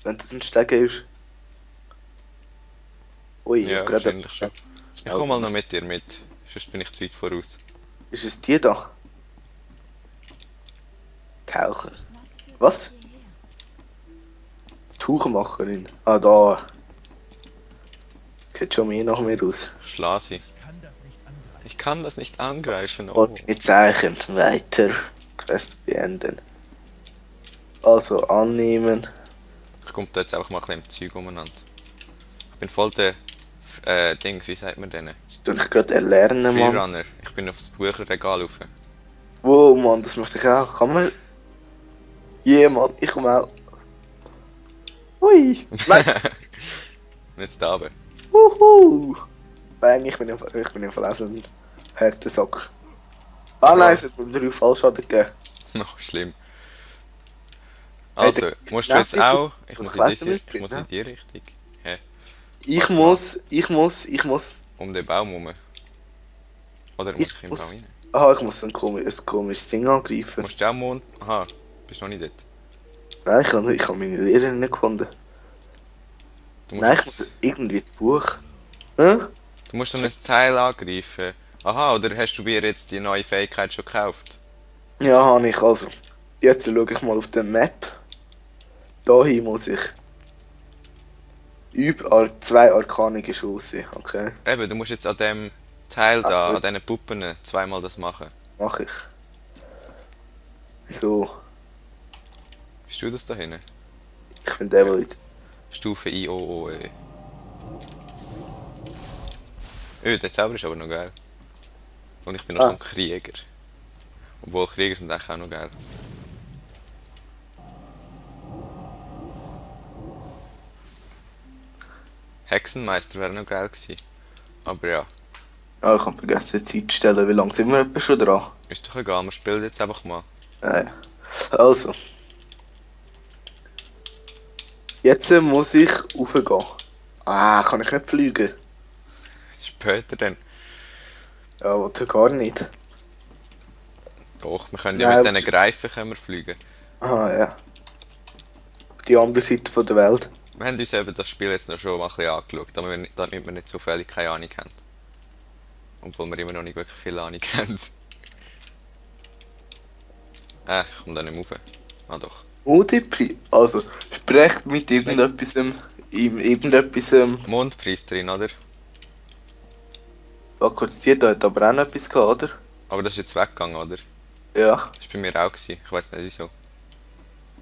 wenn das ein Stegen ist. Ui, ich Ja, hab gerade... wahrscheinlich schon. Ich komme mal noch mit dir mit, sonst bin ich zu weit voraus. Ist es die da? Taucher. Was? Tuchmacherin. Ah, da. Geht schon mehr nach mir raus. Ich schlage sie. Ich kann das nicht angreifen, oh. Und Zeichen. Weiter. Quest beenden. Also annehmen. Ich komme da jetzt einfach mal ein bisschen im Zeug umeinander. Ich bin voll der, Dings, wie sagt man denn? Das tue ich gerade erlernen, Mann. Freerunner. Ich bin aufs Bücherregal rauf. Wow, Mann, das möchte ich auch. Kann man... Yeah, Mann, ich komme auch. Ui. Nein. Jetzt da oben. Wuhu. Bang, ich bin im Fall auch so ein harter Sack. Ah nein, es hat mir 3 Fallschaden gegeben. Noch schlimm. Also, musst du jetzt auch... Ich muss in die Richtung. Hä? Ich muss... Um den Baum herum. Oder muss ich im Baum rein? Aha, ich muss ein komisches Ding angreifen. Musst du auch Mond... Aha, bist noch nicht dort. Nein, ich habe meine Lehrerin nicht gefunden. Du musst, Nein, ich jetzt, muss irgendwie das Buch. Hä? du musst so ein Teil angreifen. Aha, oder hast du mir jetzt die neue Fähigkeit schon gekauft? Ja, habe ich also. Jetzt schaue ich mal auf der Map. Dahin muss ich. Über 2 arkane Geschosse, okay? Eben, du musst jetzt an dem Teil da, gut. an diesen Puppen, zweimal das machen. Mach ich. So, Bist du das da hinten? ich bin der Leute. Stufe IOOE. Der Zauber ist aber noch geil. Und ich bin noch so ein Krieger. Obwohl Krieger sind eigentlich auch noch geil. Hexenmeister wäre noch geil gewesen. Aber ja, Ah, ich habe vergessen, die Zeit zu stellen. Wie lange sind wir etwa schon dran? ist doch egal, wir spielen jetzt einfach mal. Also. Jetzt muss ich raufgehen. Ah, kann ich nicht fliegen? Später dann. Ja, wollte gar nicht. Doch, wir können ja Nein, mit aber- diesen Greifen können wir fliegen. Ah, ja. Auf die andere Seite von der Welt. Wir haben uns eben das Spiel jetzt noch schon mal ein bisschen angeschaut, damit wir nicht so völlig keine Ahnung haben. Obwohl wir immer noch nicht wirklich viel Ahnung haben. Ich komme da nicht mehr rauf. Ah doch. Mutipri. Also, sprecht mit irgendetwas. Mondpriesterin, oder? Kurz, die da hat aber auch noch etwas gehabt, oder? Aber das ist jetzt weggegangen, oder? Ja. Das war bei mir auch gewesen. Ich weiß nicht wieso. Also,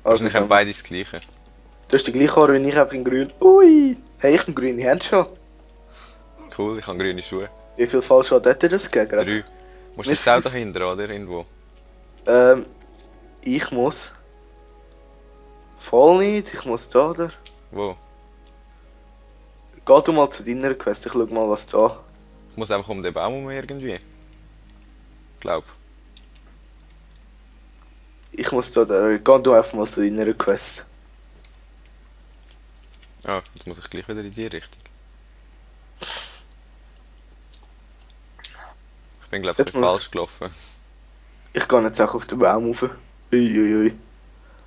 Wahrscheinlich haben beide das gleiche. du hast die gleiche Haare wie ich, einfach in grün. Ui! Hey, ich habe grüne Hände schon. Cool, ich habe grüne Schuhe. Wie viel Fallschaden hat er das gegeben? 3. Musst du jetzt auch dahinter, oder? Irgendwo. Ich muss. Voll nicht, ich muss da, oder? Wo? Geh du mal zu deiner Quest, ich schau mal was da. Ich muss einfach um den Baum herum irgendwie. Glaub. Ich muss da, geh du einfach mal zu deiner Quest. Ah, jetzt muss ich gleich wieder in die Richtung. Ich bin glaube ich ein Jetzt bisschen muss- falsch gelaufen. Ich gehe jetzt auch auf den Baum rauf. Uiuiui.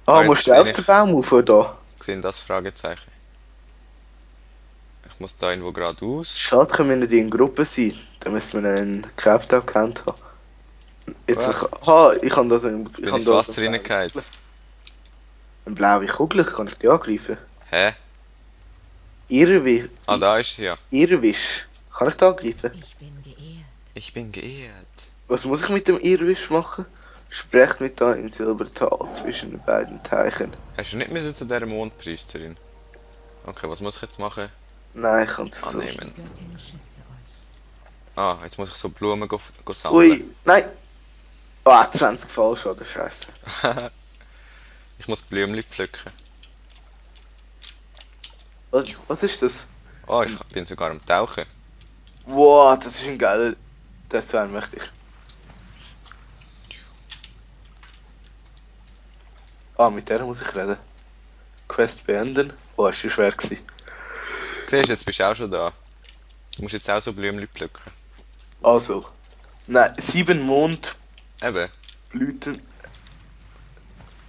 Ah, jetzt musst du sehe auch auf ich- den Baum rauf, da? Gesehen das Fragezeichen. Ich muss da irgendwo geradeaus. Schade, können wir nicht in Gruppe sein. Dann müssen wir einen Craft-Account haben. Jetzt, ich habe da so ein... Ich bin ins Wasser reingefallen. Eine blaue Kugel, kann ich die angreifen? Hä? Irrwisch. Ah, da ist sie ja. Irrwisch. Kann ich die angreifen? Ich bin geehrt. Ich bin geehrt. Was muss ich mit dem Irrwisch machen? Sprecht mit da in Silbertal zwischen den beiden Teichen. Hast du nicht müssen zu dieser Mondpriesterin? Okay, was muss ich jetzt machen? Nein, ich kann es so. Annehmen. Göttin schütze euch. Ah, jetzt muss ich so Blumen go sammeln. Ui, nein! Ah, 20 falsch, oder Scheiße. Ich muss Blümchen pflücken. Was ist das? Oh, ich bin sogar am Tauchen. Wow, das ist ein geiler. Das wäre mächtig. Ah, mit der muss ich reden. Quest beenden. Oh, ist schon schwer gewesen. Siehst du, jetzt bist du auch schon da. Du musst jetzt auch so Blümchen pflücken. Also. Nein, 7 Mondblüten. Eben.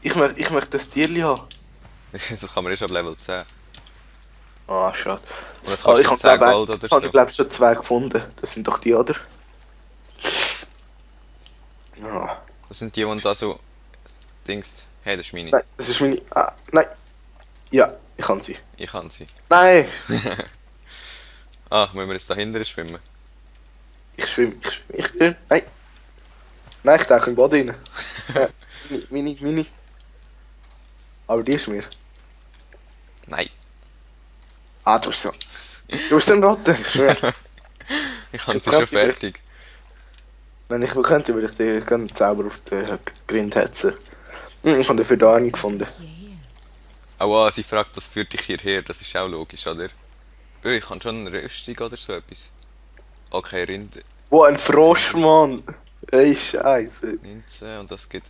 Ich möchte das Tierli haben. Das kann man erst ab Level 10. Ah, schade. Und das Ah, kostet ich 10 habe Gold oder glaub, so. ich glaube schon 2 gefunden. Das sind doch die, oder? Ja. Das sind die, die da so... Dingst. Hey, das ist meine. Nein, das ist meine... Ah, nein. Ja, ich kann sie. Ich kann sie. Nein! Ah, müssen wir jetzt da hinten schwimmen? Ich schwimme. Nein. Nein, ich denke im Boden rein. Mini. Aber die ist mir. Nein. Ah, du bist so. Du bist ein Rotte, ich schwör. Ich habe Ich sie glaub, schon fertig. Wenn ich will könnte, würde ich dir gerne selber auf den Grind hetzen. Ich habe dafür da eine gefunden. Hierher. Oh, sie fragt, was führt dich hierher? Das ist auch logisch, oder? Ich habe schon eine Rüstung oder so etwas. Okay, Rinde. Wo ein Frosch, Mann! Ey, Scheiße. 19 und das geht...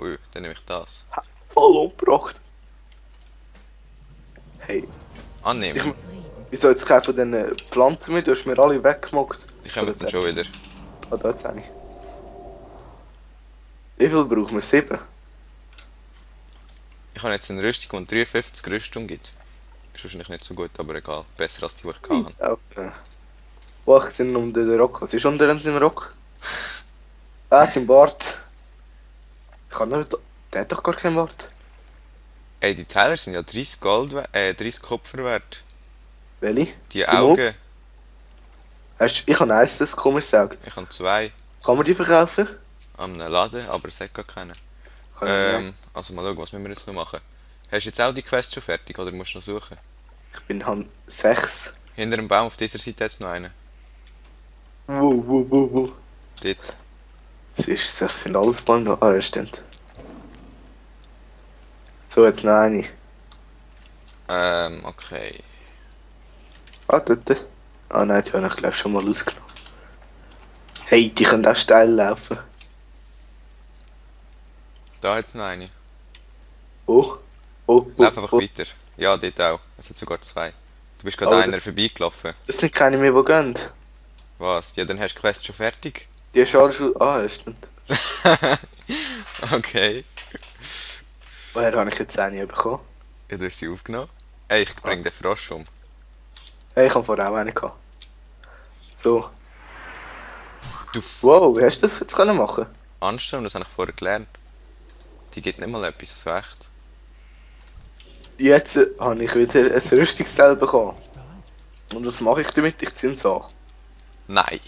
Ui, dann nehme ich das. Voll umgebracht. Hey, Annehmen. wieso jetzt keine von diesen Pflanzen mehr? Du hast mir alle weggemockt. Die kommen dann schon wieder. Ah, da jetzt eine. Wie viel brauchen wir? 7? Ich habe jetzt eine Rüstung, die 53 Rüstung gibt. Ist wahrscheinlich nicht so gut, aber egal. Besser als die ich hatte. Okay. Wo ich sind unter den Rock. Was ist unter dem Rock? Ah, sein Bart. Ich kann nicht... Der hat doch gar keinen Bart. Ey, die Teile sind ja 30 Gold, 30 Kupfer wert. Welche? Die Augen, Ich habe eins, das Kommissar. ich habe 2 Kann man die verkaufen? an einem Laden, aber es hat gar keinen. Kann ich nicht. Also mal schauen, was müssen wir jetzt noch machen? Hast du jetzt auch die Quest schon fertig oder musst du noch suchen? Ich bin halt 6. Hinter dem Baum auf dieser Seite jetzt noch einen. Wo. Dort. Das sind alles Bäume. Ah, ja, stimmt. So, jetzt noch eine. Okay. Ah, dort. Ah nein, die habe ich glaube schon mal ausgenommen. Hey, die können auch steil laufen. Da hat es noch eine. Oh. Lauf einfach weiter. Ja, dort auch. Es hat sogar 2. Du bist gerade Aber einer vorbeigelaufen. Das sind keine mehr, die gehen. Was? Ja, dann hast du die Quest schon fertig? Die hast du alle schon... Ah, ja, stimmt. Okay. Woher habe ich jetzt eine bekommen? Ja, du hast sie aufgenommen. Ey, ich bring den Frosch um. Hey, ich habe vorher auch eine gehabt. So. Du. Wow, wie hast du das jetzt können machen? Anstrengung, das habe ich vorher gelernt. Die gibt nicht mal etwas, so echt. Jetzt habe ich wieder ein Rüstungsteil bekommen. Und was mache ich damit? Ich ziehe es an. Nein.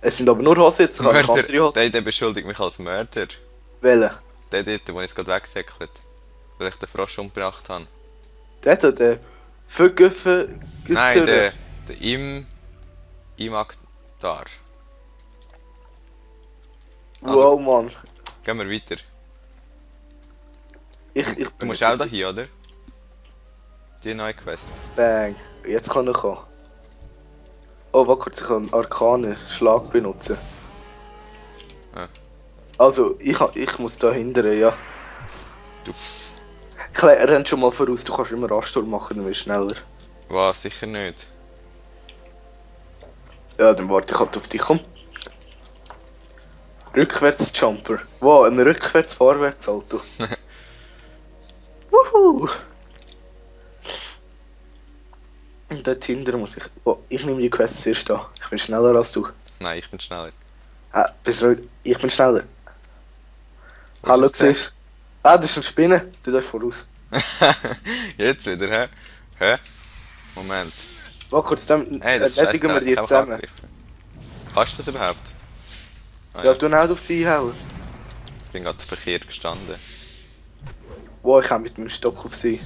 Es sind aber nur Hosen, jetzt kann ich andere Mörder. Hosen. Der beschuldigt mich als Mörder. Welchen? Der dort, der jetzt gerade wegsäckelt. Weil ich den Frosch umgebracht habe. Der da, der Vögel. Nein, der Imaktar. Also- Wow, Mann. Gehen wir weiter. Ich Du musst auch da hin, oder? Die neue Quest. Bang. Jetzt kann er kommen. Oh, warte kurz, ich kann Arkanen Schlag benutzen. Ah. Also, ich muss da hindern, ja. Du. Ich renn schon mal voraus, du kannst immer Ansturm machen, dann wirst du schneller. Was? Sicher nicht. Ja, dann warte ich halt auf dich, komm. Rückwärts-Jumper. Wow, ein Rückwärts-Vorwärts-Auto. Wuhu! Und dort hinter muss ich... Oh, ich nehme die Quest zuerst an. Ich bin schneller als du. Nein, ich bin schneller. Ah, bist du... Ich bin schneller. Wo Hallo, ist es denn? siehst du? Ah, das ist eine Spinne. Du darfst voraus. Jetzt wieder, hä? Hä? Moment. Warte kurz, dann Hey, das ist scheiße, erledigen wir ich die habe mich zusammen. angegriffen. Kannst du das überhaupt? Ah, Ja, du nicht auf sie hauen. Ich bin gerade verkehrt gestanden. Wow, ich habe mit meinem Stock auf sie.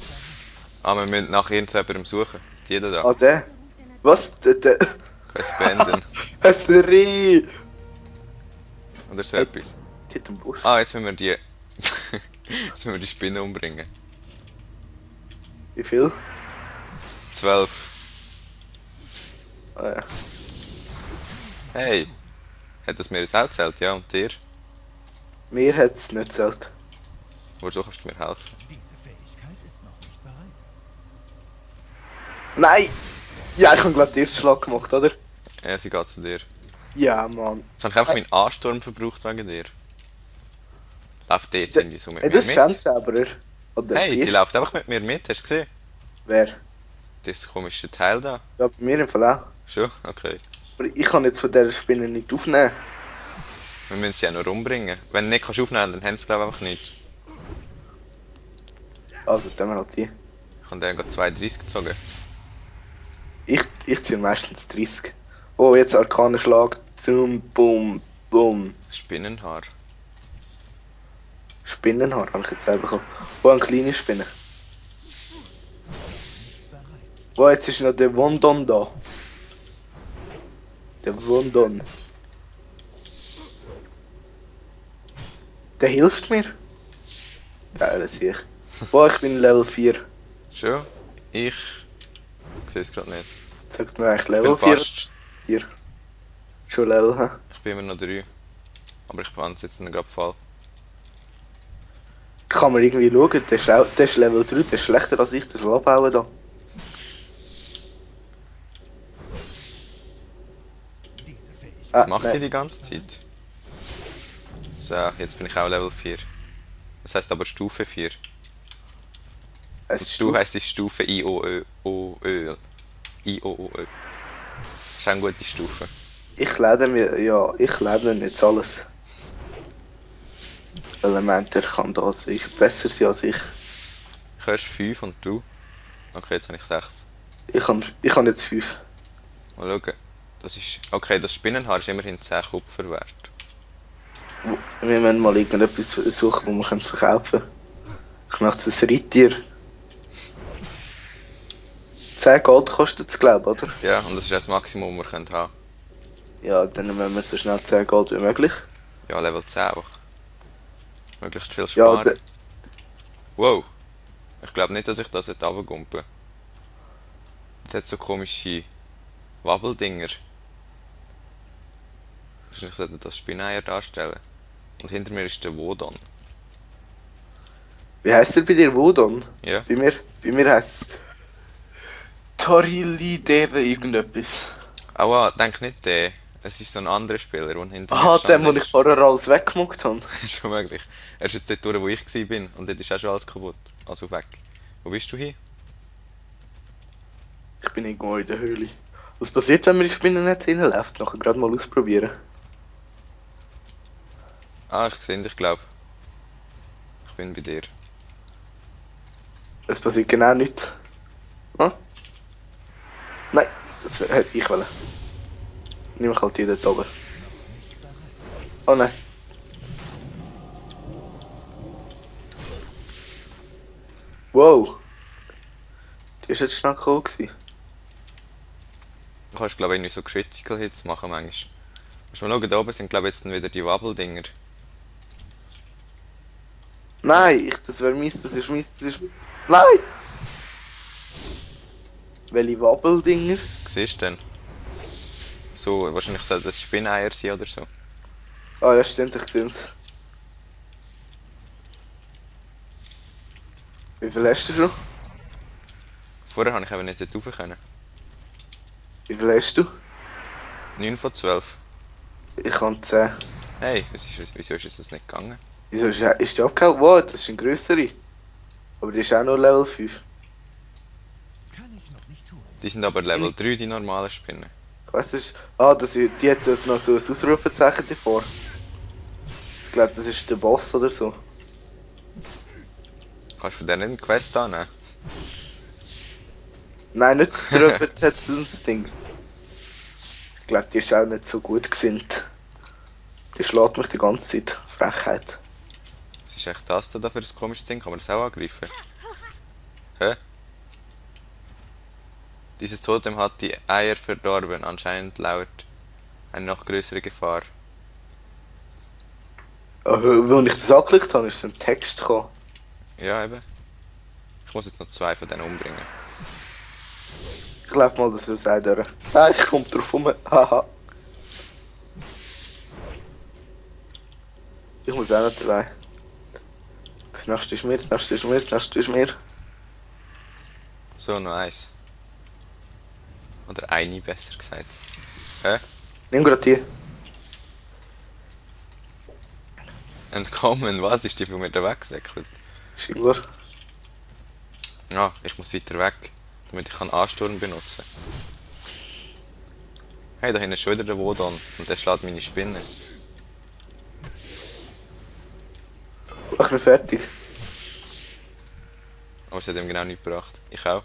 Ah, wir müssen nach irgendjemandem suchen. Jeder da. Ah, der? Was? Der... Ich kann es beenden. Ein Dreh! Oder so etwas. Die hat einen Busch. Ah, jetzt müssen wir die... jetzt müssen wir die Spinne umbringen. Wie viel? 12. Ah, ja. Hey. Hat das mir jetzt auch gezählt? Ja, und dir? Mir hat es nicht gezählt. Wozu kannst du mir helfen? Nein! Ja, ich habe gerade den ersten Schlag gemacht, oder? Ja, sie geht zu dir. Ja, Mann. Jetzt habe ich einfach meinen Ansturm verbraucht wegen dir. Läuft jetzt irgendwie so mit Ey, mir das ist mit? Schänzauberer. Oder Hey, die Priester. läuft einfach mit mir mit, hast du gesehen? Wer? Das komische Teil da. Ja, bei mir im Fall auch. Schon? Okay. Aber ich kann jetzt von dieser Spinne nicht aufnehmen. Wir müssen sie ja noch umbringen. Wenn du nicht kannst aufnehmen dann haben sie glaube ich einfach nicht. Also, dann wir halt die. Ich habe den gerade 32 gezogen. Ich ziehe meistens 30. Oh, jetzt Arkanenschlag. Zum Bum, Bum. Spinnenhaar. Spinnenhaar habe ich jetzt selber bekommen. Oh, eine kleine Spinne. Oh, jetzt ist noch der Wondon da. Der Wondon. Der hilft mir. Ja, das sehe ich. Oh, ich bin Level 4. Schon? Ich sehe es gerade nicht. Sagt mir eigentlich Ich Level bin 4? fast. 4. Schon Level, hä? Ich bin immer noch 3. Aber ich behandle es jetzt gerade voll. Kann man irgendwie schauen, der ist Level 3, der ist schlechter als ich, das abbauen da. Was macht nein. ihr die ganze Zeit? So, jetzt bin ich auch Level 4. Das heißt aber Stufe 4. Es ist Du heisst die Stufe IOÖ. IOÖ. Das ist auch eine gute Stufe. Ich lade mir, ja, ich lade mir jetzt alles. Element, der kann das, ist besser sein als ich. Ich höre 5 und du? Okay, jetzt habe ich 6. Ich kann jetzt 5. Mal schauen. Das ist. Okay, das Spinnenhaar ist immerhin 10 Kupfer wert. Wir müssen mal irgendetwas suchen, wo wir verkaufen können. Ich möchte ein Reittier. 10 Gold kostet es, glaube ich, oder? Ja, und das ist auch das Maximum, das wir haben können. Ja, dann nehmen wir so schnell 10 Gold wie möglich. Ja, Level 10 einfach. Möglichst viel Ja, sparen. Wow. Ich glaube nicht, dass ich das jetzt runtergumpe. Das hat so komische Wabbeldinger. Wahrscheinlich sollten das Spinneier darstellen. Und hinter mir ist der Wodon. Wie heisst der bei dir? Wodon? Ja. Bei mir heisst es Torilidere irgendetwas. Aber denk nicht der. Es ist so ein anderer Spieler, der hinter mir Aha, gestanden den, den ich vorher alles weggemockt habe. ist. Schon möglich. Er ist jetzt dort durch, wo ich war. Und dort ist auch schon alles kaputt. Also weg. Wo bist du hin? Ich bin irgendwo in der Höhle. Was passiert, wenn man in die Spinnennetz reinläuft? Nachher gerade mal ausprobieren. Ah, ich sehe dich, glaube. Ich bin bei dir. Es passiert genau nichts. Hm? Nein, das hätte ich wollen. Nimm ich halt die dort oben. Oh nein. Wow. Die ist jetzt schnell cool gewesen. Du kannst, glaube ich, irgendwie so Critical Hits machen manchmal. Musst mal schauen, da oben sind, glaube ich, jetzt dann wieder die Wabbeldinger. Nein, das wäre mies, das ist mies, das ist mies. Nein! Welche Wabbeldinger? Siehst du denn? So, wahrscheinlich sollte das Spinneier sein oder so. Ah ja, stimmt, ich seh's. Wie viel hast du schon? Vorher habe ich eben nicht dort rauf können. Wie viel hast du? 9 von 12. Ich kann 10. Hey, wieso ist das nicht gegangen? Wieso ist die abgehauen? Wow, das ist ein grössere. Aber die ist auch nur Level 5. Die sind aber Level 3, die normalen Spinnen. Ich weiss, das ist... Ah, die hat dort noch so ein Ausrufezeichen davor. Ich glaube, das ist der Boss oder so. Kannst du von denen eine Quest annehmen? Nein, nicht der hat das Ding. Ich glaube, die ist auch nicht so gut gesinnt. Die schlägt mich die ganze Zeit. Frechheit. Was ist echt das da für ein komisches Ding? Kann man das auch angreifen? Hä? Dieses Totem hat die Eier verdorben. Anscheinend lauert eine noch größere Gefahr. Aber als ich das angeklickt habe, ist so ein Text gekommen. Ja, eben. Ich muss jetzt noch 2 von denen umbringen. Ich glaube mal, dass wir es auch durch. Ah, ich komme drauf rum. Haha. Ich muss auch noch 2. Das nächste ist mir, das nächste ist mir, das nächste ist mir. So, noch eins. Oder eine, besser gesagt. Hä? Nimm gerade die. Entkommen, was? Ist die von mir da weggesäckelt? Schiller. Ah, ich muss weiter weg, damit ich Ansturm benutzen kann. Hey, da hinten ist schon wieder der Wodan und der schlägt meine Spinne. Ich bin fertig. Aber es hat ihm genau nichts gebracht. Ich auch.